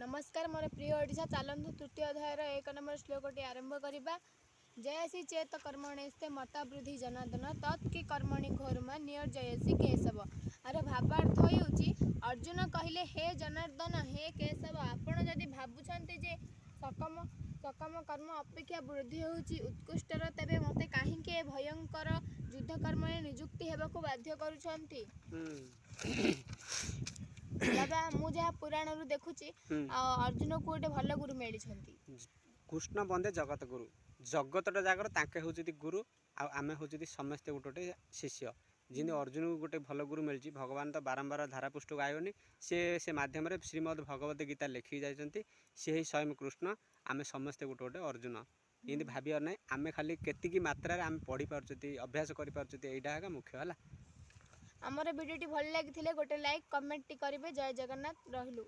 ନମସ୍କାର ମୋର ପ୍ରିୟ ଓଡ଼ିଶା। ଚାଲନ୍ତୁ ତୃତୀୟ ଅଧ୍ୟାୟର 1 ନମ୍ବର ଶ୍ଲୋକଟି ଆରମ୍ଭ କରିବା। ଜୟସି ଚେତ କର୍ମଣେସ୍ତେ ମତା ବୃଦ୍ଧି ଜନାର୍ଦ୍ଦନ ତତ୍ କି କର୍ମଣି ଘୋରମା ନିୟର୍ଜୟସି କେଶବ। ଆର ଭାବାର୍ଥ ହେଉଛି, ଅର୍ଜୁନ କହିଲେ, ହେ ଜନାର୍ଦ୍ଦନ, ହେ କେଶବ, ଆପଣ ଯଦି ଭାବୁଛନ୍ତି ଯେ ସକାମ କର୍ମ ଅପେକ୍ଷା ବୃଦ୍ଧି ହେଉଛି ଉତ୍କୃଷ୍ଟର, ତେବେ ମୋତେ କାହିଁକି ଏ ଭୟଙ୍କର ଯୁଦ୍ଧ କର୍ମରେ ନିଯୁକ୍ତି ହେବାକୁ ବାଧ୍ୟ କରୁଛନ୍ତି? ବାବା, ମୁଁ ଯାହା ପୁରାଣରୁ ଦେଖୁଛି, ଆଉ ଅର୍ଜୁନକୁ ଗୋଟେ ଭଲ ଗୁରୁ ମିଳିଛନ୍ତି। କୃଷ୍ଣ ବନ୍ଦେ ଜଗତ ଗୁରୁ। ଜଗତଟା ଜାଗର ତାଙ୍କେ ହେଉଛନ୍ତି ଗୁରୁ, ଆଉ ଆମେ ହେଉଛନ୍ତି ସମସ୍ତେ ଗୋଟେ ଗୋଟେ ଶିଷ୍ୟ। ଯେମିତି ଅର୍ଜୁନକୁ ଗୋଟେ ଭଲ ଗୁରୁ ମିଳିଛି। ଭଗବାନ ତ ବାରମ୍ବାର ଧାରାପୃଷ୍ଠକୁ ଆଇବନି, ସିଏ ସେ ମାଧ୍ୟମରେ ଶ୍ରୀମଦ୍ ଭଗବତ ଗୀତା ଲେଖିକି ଯାଇଛନ୍ତି। ସିଏ ହିଁ ସ୍ୱୟଂ କୃଷ୍ଣ, ଆମେ ସମସ୍ତେ ଗୋଟେ ଗୋଟେ ଅର୍ଜୁନ। ଏମିତି ଭାବିବାର ନାହିଁ। ଆମେ ଖାଲି କେତିକି ମାତ୍ରାରେ ଆମେ ପଢ଼ିପାରୁଛନ୍ତି, ଅଭ୍ୟାସ କରିପାରୁଛନ୍ତି, ଏଇଟା ଏକା ମୁଖ୍ୟ ହେଲା। ଆମର ଭିଡ଼ିଓଟି ଭଲ ଲାଗିଥିଲେ ଗୋଟେ ଲାଇକ୍, କମେଣ୍ଟଟି କରିବେ। ଜୟ ଜଗନ୍ନାଥ। ରହିଲୁ।